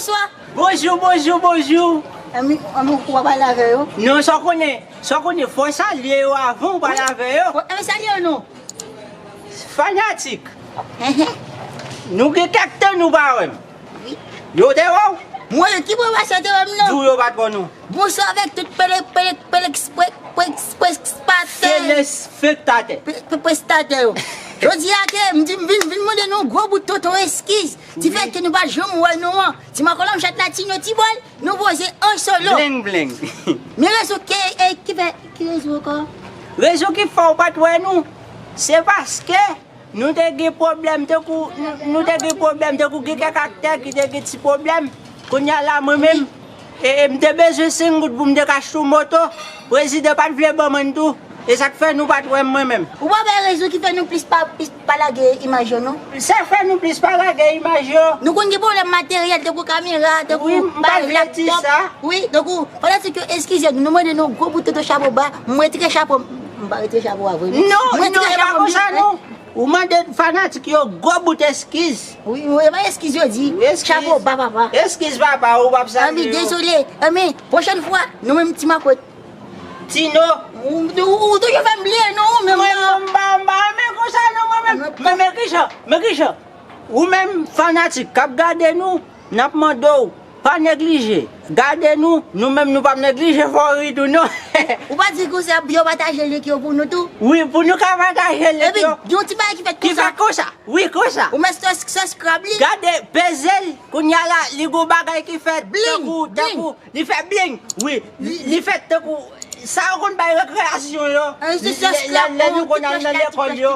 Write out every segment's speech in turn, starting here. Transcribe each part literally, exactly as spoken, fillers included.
Bonswa. Bonjou, bonjou, bonjou. Anmi, anmi, ou pa pale avè yo? Non, sa w konnen, sa w konnen, fò w salye yo avan w pale avè yo. Anmi, salye yo non. Fanatik. Nou gen kèk tan nou pa wè m. Wi. Yo te wè w? Mwen, ki pwobasyon te wè m non? Di w yo pa t wè nou. Bonswa avèk tout pele, pele, pele, pre- pre- pre- spatè. Pele spektatè. Pe- pe- Prestatè yo. Jodi a ke m di m vin, vin mande nou gwo bout tonton eskiz. Ti fè ke nou pa janm wè nou an. Ti makòlòm chat la, ti nou ti bòl, nou poze an solo. Bling, bling. Men rezon ke, e, ki fè, ki rezon ankò? Rezon ki fè w pa t wè nou, se paske nou te gen pwoblèm, tankou, nou, nou te gen pwoblèm, tankou gen kèk aktè ki te gen ti pwoblèm. Kounye a la, mwen menm, e, e, m te bezwen senk goud pou m te ka achte yon moto. Prezidan pa t vle ban mwen l tou. E sa k fè nou pa t wè m mwen menm. Ou pa wè rezon ki fè nou plis pa, plis pa lage imaj yo non? Sa fè nou plis pa lage imaj yo. Nou konn gen pwoblèm materyèl, tankou kamera, tankou laptòp. Wi, m pa vle di sa. Wi, tankou, fanatik yo eskize nou, nou mande nou gwo bout tonton chapo ba, m retire chapo m. M pa retire chapo a vre non. Non, non, e pa konsa non. Ou mande fanatik yo gwo bout eskiz. Wi, wi, e pa eskiz yo di. Eskiz. Chapo ba papa. Eskiz papa, ou p ap salye yo. Anmi, dezole. Anmi, pwochèn fwa, nou menm ti makwèt. Tino. Ou, ou, ou toujou fè m bliye non, ou menm. Mwen, mwen, m pa, m pa renmen konsa non, mwen menm. Men, men kijan, men kijan? Ou menm fanatik k ap gade nou, n ap mande w, pa neglije. Gade nou, nou menm nou p ap neglije fè w ri tou non. Ou pa di konsa, yo pataje link yo pou nou tou? Wi, pou nou ka pataje link yo. Epi, yon ti bagay ki fèt konsa. Ki fèt konsa? Wi, konsa. Ou mèt sus- subscribe li. Gade, peze l, kounye a la, li gon bagay ki fèt. Bling, tankou, bling. Tankou, li fè bling. Wi, li, li fèt tankou, sa yo konn bay rekreyasyon yo. Lè, lè, lè nou konn al nan lekòl yo.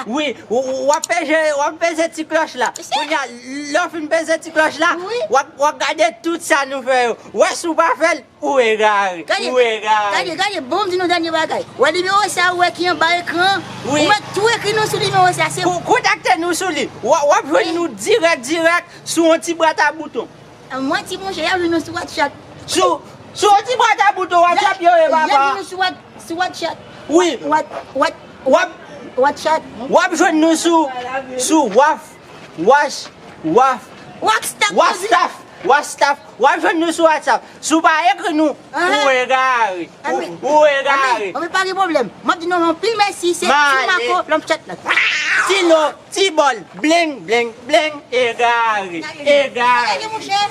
Wi, w, w, w ap peze, w ap peze ti klòch la. Kounye a, lè w fin peze ti klòch la, wi, w ap, w ap gade tout sa nou fè yo. Wè si w pa fè l, ou egare. Ou egare. Gade, gade, bon, m di nou dènye bagay. Wè nimewo sa, ou wè ki anba ekran an? Wi. Ou mèt tou ekri nou sou nimewo sa. Kou-, kontakte nou sou li. W, w ap jwenn nou dirèk, dirèk sou yon ti bwat a bouton. Mwen di monchè, y ap jwenn nou sou WhatsApp. Sou, sou yon ti bwat a bouton WhatsApp yo ye, papa. Y ap jwenn nou sou What-, sou WhatsApp. Wi. What-, what-, what-, WhatsApp. W ap jwenn nou sou, sou Waf, Wash, Waf, Wakstaff. Wakstaff, Wakstaff. W ap jwenn nou sou WhatsApp. Si w pa ekri nou, ou egare. Ou, ou egare. Anben, pa gen pwoblèm. M ap di nou anpil mèsi, se Ti Mako, lòm chat la. Tino, ti bòl, bling, bling, bling, egare, egare. Gade, monchè.